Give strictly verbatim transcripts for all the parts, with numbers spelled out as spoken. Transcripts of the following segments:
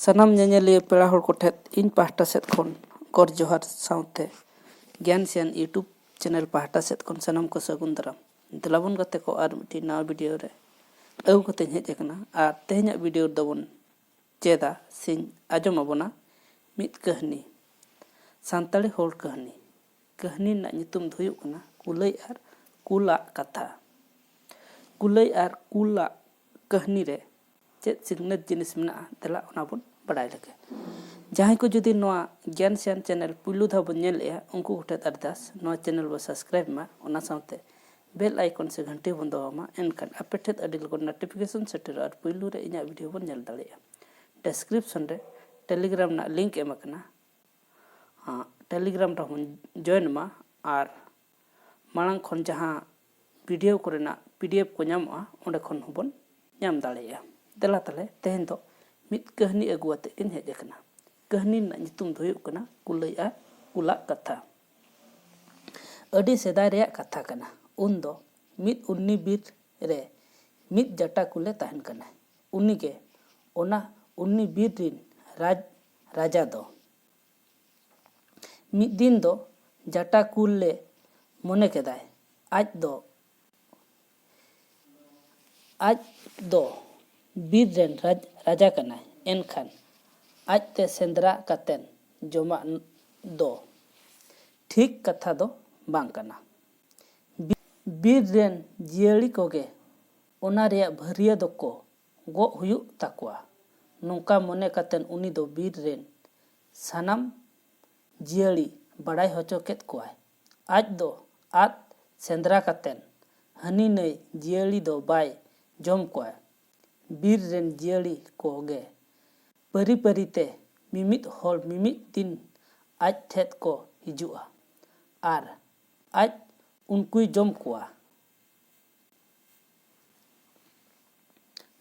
ᱥᱟᱱᱟᱢ ᱧᱮᱧᱮᱞᱤᱭᱟᱹ ᱯᱮᱲᱟ ᱦᱚᱲ ᱠᱚᱴᱷᱮᱱ ᱤᱧ ᱯᱟᱦᱴᱟ ᱥᱮᱫ ᱠᱷᱚᱱ ᱜᱚᱰ ᱡᱚᱦᱟᱨ ᱥᱟᱶᱛᱮ ᱜᱮᱭᱟᱱ ᱥᱮᱭᱟᱱ YouTube channel ᱯᱟᱦᱴᱟ ᱥᱮᱫ ᱠᱷᱚᱱ ᱥᱟᱱᱟᱢ ᱠᱚ ᱥᱟᱹᱜᱩᱱ ᱫᱟᱨᱟᱢ᱾ ᱫᱮᱞᱟᱵᱚᱱ ᱜᱟᱛᱮ ᱠᱚ, ᱟᱨ ᱢᱤᱫᱴᱤᱡ ᱱᱟᱣᱟ video ᱨᱮ ᱟᱹᱜᱩ ᱠᱟᱛᱮᱧ ᱦᱮᱡ ᱟᱠᱟᱱᱟ᱾ ᱟᱨ ᱛᱮᱦᱮᱧᱟᱜ video ᱨᱮᱫᱚ ᱵᱚᱱ ᱪᱮᱫᱟ ᱥᱮᱧ ᱟᱸᱡᱚᱢ ᱟᱵᱚᱱᱟ ᱢᱤᱫ ᱠᱟᱹᱦᱱᱤ, ᱥᱟᱱᱛᱟᱲᱤ ᱦᱚᱲ ᱠᱟᱹᱦᱱᱤ᱾ ᱠᱟᱹᱦᱱᱤ ᱨᱮᱱᱟᱜ ᱧᱩᱛᱩᱢ ᱫᱚ ᱦᱩᱭᱩᱜ ᱠᱟᱱᱟ ᱠᱩᱞᱟᱹᱭ ᱟᱨ ᱠᱩᱞᱟᱜ ᱠᱟᱛᱷᱟ᱾ ᱠᱩᱞᱟᱹᱭ ᱟᱨ ᱠᱩᱞᱟᱜ ᱠᱟᱹᱦᱱᱤ ᱨᱮ ᱪᱮᱫ ᱥᱤᱠᱷᱱᱟᱹᱛ ᱡᱤᱱᱤᱥ ᱢᱮᱱᱟᱜᱼᱟ? ᱫᱮᱞᱟ ᱚᱱᱟ ᱵᱚᱱ ᱵᱟᱲᱟᱭ ᱞᱮᱜᱮ᱾ ᱡᱟᱦᱟᱸᱭ ᱠᱚ ᱡᱩᱫᱤ ᱱᱚᱣᱟ ᱜᱮᱭᱟᱱ ᱥᱮᱭᱟᱱ channel ᱯᱩᱭᱞᱩ ᱫᱷᱟᱣ ᱵᱚᱱ ᱧᱮᱞᱮᱜᱼᱟ, ᱩᱱᱠᱩ ᱠᱚᱴᱷᱮᱱ ᱟᱨᱫᱟᱥ, ᱱᱚᱣᱟ channel ᱵᱚᱱ subscribe ᱢᱟ, ᱚᱱᱟ ᱥᱟᱶᱛᱮ bell icon ᱥᱮ ᱜᱷᱟᱱᱴᱤ ᱵᱚᱱ ᱫᱚᱦᱚ ᱢᱟ, ᱮᱱᱠᱷᱟᱱ ᱟᱯᱮ ᱴᱷᱮᱱ ᱟᱹᱰᱤ ᱞᱚᱜᱚᱱ notification ᱥᱮᱴᱮᱨᱚᱜᱼᱟ ᱟᱨ ᱯᱩᱭᱞᱩ ᱨᱮ ᱤᱧᱟᱹᱜ video ᱵᱚᱱ ᱧᱮᱞ ᱫᱟᱲᱮᱭᱟᱜᱼᱟ᱾ Description ᱨᱮ Telegram ᱨᱮᱱᱟᱜ link ᱮᱢ ᱟᱠᱟᱱᱟ, ᱦᱟᱸ, Telegram ᱨᱮᱦᱚᱸ join ᱢᱟ, ᱟᱨ ᱢᱟᱲᱟᱝ ᱠᱷᱚᱱ ᱡᱟᱦᱟᱸ video ᱠᱚᱨᱮᱱᱟᱜ PDF ᱠᱚ ᱧᱟᱢᱚᱜᱼᱟ, ᱚᱸᱰᱮ ᱠᱷᱚᱱ ᱦᱚᱸᱵᱚᱱ ᱧᱟᱢ ᱫᱟᱲᱮᱭᱟᱜᱼᱟ᱾ ᱫᱮᱞᱟ ᱛᱟᱦᱞᱮ ᱛᱮᱦᱮᱧ ᱫᱚ ᱢᱤᱫ ᱠᱟᱹᱦᱱᱤ ᱟᱹᱜᱩ ᱟᱛᱮᱫ ᱜᱤᱧ ᱦᱮᱡ ᱟᱠᱟᱱᱟ᱾ ᱠᱟᱹᱦᱱᱤ ᱨᱮᱱᱟᱜ ᱧᱩᱛᱩᱢ ᱫᱚ ᱦᱩᱭᱩᱜ ᱠᱟᱱᱟ ᱠᱩᱞᱟᱹᱭ ᱟᱨ ᱠᱩᱞᱟᱜ ᱠᱟᱛᱷᱟ᱾ ᱟᱹᱰᱤ ᱥᱮᱫᱟᱭ ᱨᱮᱭᱟᱜ ᱠᱟᱛᱷᱟ ᱠᱟᱱᱟ᱾ ᱩᱱᱫᱚ ᱢᱤᱫ ᱩᱱᱱᱤ ᱵᱤᱨ ᱨᱮ ᱢᱤᱫ ᱡᱟᱴᱟ ᱠᱩᱞᱮ ᱛᱟᱦᱮᱱ ᱠᱟᱱᱟ᱾ ᱩᱱᱤᱜᱮ ᱚᱱᱟ ᱩᱱᱱᱤ ᱵᱤᱨ ᱨᱤᱱ ᱨᱟᱡᱽ ᱨᱟᱡᱟ ᱫᱚ᱾ ᱢᱤᱫ ᱫᱤᱱ ᱫᱚ ᱡᱟᱴᱟ ᱠᱩᱞ ᱞᱮ ᱢᱚᱱᱮ ᱠᱮᱫᱟᱭ, ᱟᱡ ᱫᱚ ᱟᱡ ᱫᱚ ᱵᱤᱨ ᱨᱮᱱ ᱨᱟᱡᱽ ᱨᱟᱡᱟ ᱠᱟᱱᱟᱭ, ᱮᱱᱠᱷᱟᱱ ᱟᱡᱛᱮ ᱥᱮᱸᱫᱽᱨᱟ ᱠᱟᱛᱮᱱ ᱡᱚᱢᱟᱜ ᱫᱚ ᱴᱷᱤᱠ ᱠᱟᱛᱷᱟ ᱫᱚ ᱵᱟᱝ ᱠᱟᱱᱟ᱾ ᱵᱤ- ᱵᱤᱨ ᱨᱮᱱ ᱡᱤᱭᱟᱹᱞᱤ ᱠᱚᱜᱮ ᱚᱱᱟ ᱨᱮᱭᱟᱜ ᱵᱷᱟᱹᱨᱤᱭᱟᱹ ᱫᱚᱠᱚ ᱜᱚᱜ ᱦᱩᱭᱩᱜ ᱛᱟᱠᱚᱣᱟ᱾ ᱱᱚᱝᱠᱟ ᱢᱚᱱᱮ ᱠᱟᱛᱮᱱ ᱩᱱᱤ ᱫᱚ ᱵᱤᱨ ᱨᱮᱱ ᱥᱟᱱᱟᱢ ᱡᱤᱭᱟᱹᱞᱤ ᱵᱟᱲᱟᱭ ᱦᱚᱪᱚ ᱠᱮᱫ ᱠᱚᱣᱟᱭ᱾ ᱟᱡ ᱫᱚ ᱟᱫ ᱥᱮᱸᱫᱽᱨᱟ ᱠᱟᱛᱮᱱ ᱦᱟᱹᱱᱤ ᱱᱟᱹᱭ ᱡᱤᱭᱟᱹᱞᱤ ᱫᱚ ᱵᱟᱭ ᱡᱚᱢ ᱠᱚᱣᱟ᱾ ᱵᱤᱨ ᱨᱮᱱ ᱡᱤᱭᱟᱹᱞᱤ ᱠᱚᱜᱮ ᱯᱟᱹᱨᱤ ᱯᱟᱹᱨᱤ ᱛᱮ ᱢᱤᱢᱤᱫ ᱦᱚᱲ ᱢᱤᱢᱤᱫ ᱫᱤᱱ ᱟᱡ ᱴᱷᱮᱫ ᱠᱚ ᱦᱤᱡᱩᱜᱼᱟ ᱟᱨ ᱟᱡ ᱩᱱᱠᱩᱭ ᱡᱚᱢ ᱠᱚᱣᱟ᱾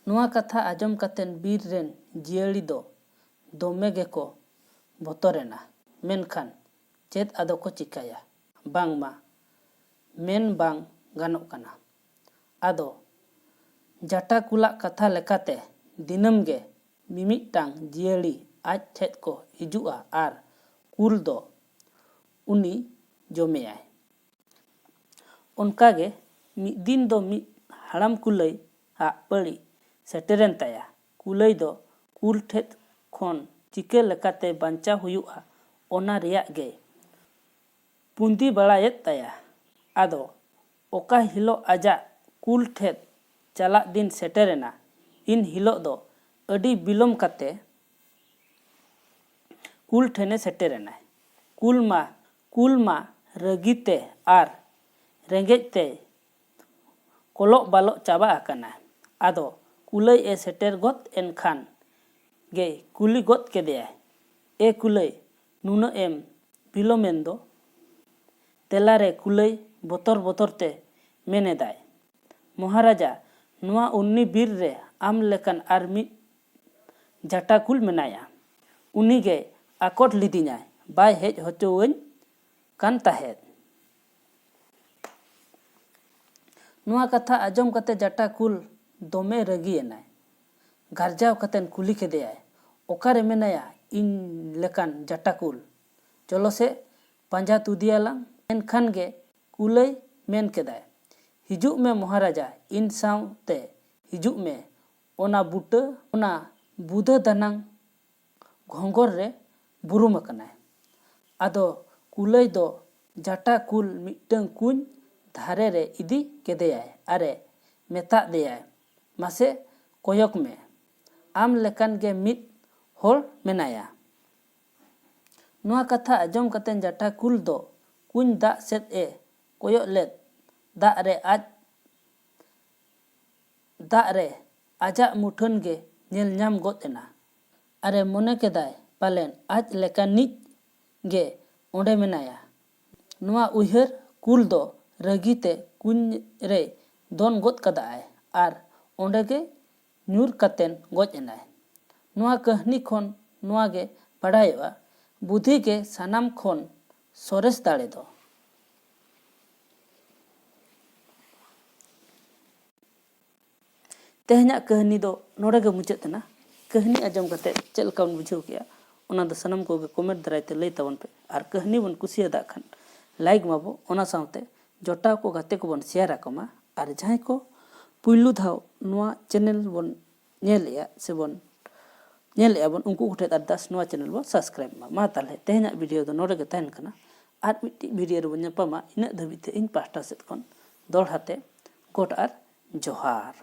ᱱᱚᱣᱟ ᱠᱟᱛᱷᱟ ᱟᱸᱡᱚᱢ ᱠᱟᱛᱮᱱ ᱵᱤᱨ ᱨᱮᱱ ᱡᱤᱭᱟᱹᱞᱤ ᱫᱚ ᱫᱚᱢᱮ ᱜᱮᱠᱚ ᱵᱚᱛᱚᱨᱮᱱᱟ᱾ ᱢᱮᱱᱠᱷᱟᱱ ᱪᱮᱫ ᱟᱫᱚ ᱠᱚ ᱪᱤᱠᱟᱹᱭᱟ? ᱵᱟᱝᱢᱟ ᱢᱮᱱ ᱵᱟᱝ ᱜᱟᱱᱚᱜ ᱠᱟᱱᱟ᱾ ᱟᱫᱚ ᱡᱟᱴᱟ ᱠᱩᱞᱟᱜ ᱠᱟᱛᱷᱟ ᱞᱮᱠᱟᱛᱮ ᱫᱤᱱᱟᱹᱢ ᱜᱮ ᱢᱤᱢᱤᱫᱴᱟᱝ ᱡᱤᱭᱟᱹᱞᱤ ᱟᱡ ᱴᱷᱮᱫ ᱠᱚ ᱦᱤᱡᱩᱜᱼᱟ ᱟᱨ ᱠᱩᱞ ᱫᱚ ᱩᱱᱤ ᱡᱚᱢᱮᱭᱟᱭ᱾ ᱚᱱᱠᱟᱜᱮ ᱢᱤᱫ ᱫᱤᱱ ᱫᱚ ᱢᱤᱫ ᱦᱟᱲᱟᱢ ᱠᱩᱞᱟᱹᱭ ᱟᱜ ᱯᱟᱹᱲᱤ ᱥᱮᱴᱮᱨᱮᱱ ᱛᱟᱭᱟ᱾ ᱠᱩᱞᱟᱹᱭ ᱫᱚ ᱠᱩᱞ ᱴᱷᱮᱫ ᱠᱷᱚᱱ ᱪᱤᱠᱟᱹ ᱞᱮᱠᱟᱛᱮ ᱵᱟᱧᱪᱟᱣ ᱦᱩᱭᱩᱜᱼᱟ, ᱚᱱᱟ ᱨᱮᱭᱟᱜ ᱜᱮᱭ ᱯᱩᱸᱫᱤ ᱵᱟᱲᱟᱭᱮᱫ ᱛᱟᱭᱟ᱾ ᱟᱫᱚ ᱚᱠᱟ ᱦᱤᱞᱳᱜ ᱟᱡᱟᱜ ᱠᱩᱞ ᱴᱷᱮᱫ ᱪᱟᱞᱟᱜ ᱫᱤᱱ ᱥᱮᱴᱮᱨᱮᱱᱟ, ᱤᱱ ᱦᱤᱞᱳᱜ ᱫᱚ ᱟᱹᱰᱤ ᱵᱤᱞᱚᱢ ᱠᱟᱛᱮ ᱠᱩᱞ ᱴᱷᱮᱱᱮ ᱥᱮᱴᱮᱨᱮᱱᱟᱭ᱾ ᱠᱩᱞ ᱢᱟ, ᱠᱩᱞ ᱢᱟ ᱨᱟᱹᱜᱤ ᱛᱮ ᱟᱨ ᱨᱮᱸᱜᱮᱡ ᱛᱮ ᱠᱚᱞᱚᱜ ᱵᱟᱞᱚᱜ ᱪᱟᱵᱟ ᱟᱠᱟᱱᱟ᱾ ᱟᱫᱚ ᱠᱩᱞᱟᱹᱭ ᱮ ᱥᱮᱴᱮᱨ ᱜᱚᱫ ᱮᱱ ᱠᱷᱟᱱ ᱜᱮᱭ ᱠᱩᱞᱤ ᱜᱚᱫ ᱠᱮᱫᱮᱭᱟᱭ, "ᱮ ᱠᱩᱞᱟᱹᱭ, ᱱᱩᱱᱟᱹᱜ ᱮᱢ ᱵᱤᱞᱚᱢᱮᱱ ᱫᱚ?" ᱛᱮᱞᱟᱨᱮ ᱠᱩᱞᱟᱹᱭ ᱵᱚᱛᱚᱨ ᱵᱚᱛᱚᱨ ᱛᱮ ᱢᱮᱱ ᱮᱫᱟᱭ, "ᱢᱚᱦᱟᱨᱟᱡᱟ, ᱱᱚᱣᱟ ᱩᱨᱱᱤ ᱵᱤᱨ ᱨᱮ ᱟᱢ ᱞᱮᱠᱟᱱ ᱟᱨ ᱢᱤᱫ ᱡᱟᱴᱟ ᱠᱩᱞ ᱢᱮᱱᱟᱭᱟ᱾ ᱩᱱᱤ ᱜᱮ ᱟᱠᱚᱴ ᱞᱤᱫᱤᱧᱟᱭ, ᱵᱟᱭ ᱦᱮᱡ ᱦᱚᱪᱚᱣᱟᱹᱧ ᱠᱟᱱ ᱛᱟᱦᱮᱸᱫ᱾" ᱱᱚᱣᱟ ᱠᱟᱛᱷᱟ ᱟᱸᱡᱚᱢ ᱠᱟᱛᱮ ᱡᱟᱴᱟ ᱠᱩᱞ ᱫᱚᱢᱮ ᱨᱟᱹᱜᱤᱭᱮᱱᱟᱭ᱾ ᱜᱟᱨᱡᱟᱣ ᱠᱟᱛᱮ ᱠᱩᱞᱤ ᱠᱮᱫᱮᱭᱟᱭ, "ᱚᱠᱟᱨᱮ ᱢᱮᱱᱟᱭᱟ ᱤᱧ ᱞᱮᱠᱟᱱ ᱡᱟᱴᱟ ᱠᱩᱞ? ᱪᱚᱞᱚ ᱥᱮ ᱯᱟᱸᱡᱟ ᱛᱩᱫᱤᱭᱟᱞᱟᱝ᱾" ᱮᱱᱠᱷᱟᱱ ᱜᱮ ᱠᱩᱞᱟᱹᱭ ᱢᱮᱱ ᱠᱮᱫᱟᱭ, "ᱦᱤᱡᱩᱜ ᱢᱮ ᱢᱚᱦᱟᱨᱟᱡᱟ, ᱤᱧ ᱥᱟᱶᱛᱮ ᱦᱤᱡᱩᱜ ᱢᱮ᱾ ᱚᱱᱟ ᱵᱩᱴᱟᱹ, ᱚᱱᱟ ᱵᱩᱫᱟᱹ ᱫᱟᱱᱟᱝ ᱜᱷᱚᱸᱜᱚᱨ ᱨᱮ ᱵᱩᱨᱩᱢ ᱟᱠᱟᱱᱟᱭ᱾" ᱟᱫᱚ ᱠᱩᱞᱟᱹᱭ ᱫᱚ ᱡᱟᱴᱟ ᱠᱩᱞ ᱢᱤᱫᱴᱟᱹᱝ ᱠᱩᱧ ᱫᱷᱟᱨᱮ ᱨᱮ ᱤᱫᱤ ᱠᱮᱫᱮᱭᱟᱭ ᱟᱨᱮ ᱢᱮᱛᱟᱫ ᱫᱮᱭᱟᱭ, "ᱢᱟᱥᱮ ᱠᱚᱭᱚᱜ ᱢᱮ, ᱟᱢ ᱞᱮᱠᱟᱱ ᱜᱮ ᱢᱤᱫ ᱦᱚᱲ ᱢᱮᱱᱟᱭᱟ᱾" ᱱᱚᱣᱟ ᱠᱟᱛᱷᱟ ᱟᱸᱡᱚᱢ ᱠᱟᱛᱮ ᱡᱟᱴᱟ ᱠᱩᱞ ᱫᱚ ᱠᱩᱧ ᱫᱟᱜ ᱥᱮᱫ ᱮ ᱠᱚᱭᱚᱜ ᱞᱮᱫ᱾ ᱫᱟᱜ ᱨᱮ ᱟᱡ, ᱫᱟᱜ ᱨᱮ ᱟᱡᱟᱜ ᱢᱩᱴᱷᱟᱹᱱ ᱜᱮ ᱧᱮᱞ ᱧᱟᱢ ᱜᱚᱫ ᱮᱱᱟ᱾ ᱟᱨᱮ ᱢᱚᱱᱮ ᱠᱮᱫᱟᱭ, ᱯᱟᱞᱮᱱ ᱟᱡ ᱞᱮᱠᱟᱱᱤᱡ ᱜᱮ ᱚᱸᱰᱮ ᱢᱮᱱᱟᱭᱟ᱾ ᱱᱚᱣᱟ ᱩᱭᱦᱟᱹᱨ ᱠᱩᱞ ᱫᱚ ᱨᱟᱹᱜᱤ ᱛᱮ ᱠᱩᱧ ᱨᱮᱭ ᱫᱚᱱ ᱜᱚᱫ ᱠᱟᱫᱟᱭ ᱟᱨ ᱚᱸᱰᱮ ᱜᱮ ᱧᱩᱨ ᱠᱟᱛᱮᱱ ᱜᱚᱡ ᱮᱱᱟᱭ᱾ ᱱᱚᱣᱟ ᱠᱟᱹᱦᱱᱤ ᱠᱷᱚᱱ ᱱᱚᱣᱟ ᱜᱮ ᱵᱟᱰᱟᱭᱚᱜᱼᱟ, ᱵᱩᱫᱷᱤ ᱜᱮ ᱥᱟᱱᱟᱢ ᱠᱷᱚᱱ ᱥᱚᱨᱮᱥ ᱫᱟᱲᱮ ᱫᱚ᱾ ᱛᱮᱦᱮᱧᱟᱜ ᱠᱟᱹᱦᱱᱤ ᱫᱚ ᱱᱚᱰᱮ ᱜᱮ ᱢᱩᱪᱟᱹᱫ ᱮᱱᱟ᱾ ᱠᱟᱹᱦᱱᱤ ᱟᱸᱡᱚᱢ ᱠᱟᱛᱮ ᱪᱮᱫ ᱞᱮᱠᱟ ᱵᱚᱱ ᱵᱩᱡᱷᱟᱹᱣ ᱠᱮᱜᱼᱟ, ᱚᱱᱟ ᱫᱚ ᱥᱟᱱᱟᱢ ᱠᱚᱜᱮ ᱠᱚᱢᱮᱱᱴ ᱫᱟᱨᱟᱭ ᱛᱮ ᱞᱟᱹᱭ ᱛᱟᱵᱚᱱ ᱯᱮ᱾ ᱟᱨ ᱠᱟᱹᱦᱱᱤ ᱵᱚᱱ ᱠᱩᱥᱤᱭᱟᱫᱟᱜ ᱠᱷᱟᱱ ᱞᱟᱭᱤᱠ ᱢᱟᱵᱚ, ᱚᱱᱟ ᱥᱟᱶᱛᱮ ᱡᱚᱴᱟᱣ ᱠᱚ ᱜᱟᱛᱮ ᱠᱚᱵᱚᱱ ᱥᱮᱭᱟᱨ ᱟᱠᱚ ᱢᱟ᱾ ᱟᱨ ᱡᱟᱦᱟᱸᱭ ᱠᱚ ᱯᱩᱭᱞᱩ ᱫᱷᱟᱣ ᱱᱚᱣᱟ ᱪᱮᱱᱮᱞ ᱵᱚᱱ ᱧᱮᱞᱮᱜᱼᱟ ᱥᱮᱵᱚᱱ ᱧᱮᱞᱮᱜᱼᱟ ᱵᱚᱱ, ᱩᱱᱠᱩ ᱠᱚᱴᱷᱮᱱ ᱟᱨᱫᱟᱥ ᱱᱚᱣᱟ ᱪᱮᱱᱮᱞ ᱵᱚᱱ ᱥᱟᱵᱥᱠᱨᱟᱭᱤᱵ ᱢᱟ᱾ ᱢᱟ ᱛᱟᱦᱚᱞᱮ ᱛᱮᱦᱮᱧᱟᱜ ᱵᱷᱤᱰᱤᱭᱳ ᱫᱚ ᱱᱚᱰᱮ ᱜᱮ ᱛᱟᱦᱮᱱ ᱠᱟᱱᱟ᱾ ᱟᱨ ᱢᱤᱫᱴᱤᱡ ᱵᱷᱤᱰᱤᱭᱳ ᱨᱮᱵᱚᱱ ᱧᱟᱯᱟᱢᱟ᱾ ᱤᱱᱟᱹᱜ ᱫᱷᱟᱹᱵᱤᱡ ᱛᱮ ᱤᱧ ᱯᱟᱦᱴᱟ ᱥᱮᱫ ᱠᱷᱚᱱ ᱫᱚᱦᱲᱟ ᱛᱮ ᱜᱚᱰ ᱟᱨ ᱡᱚᱦᱟᱨ᱾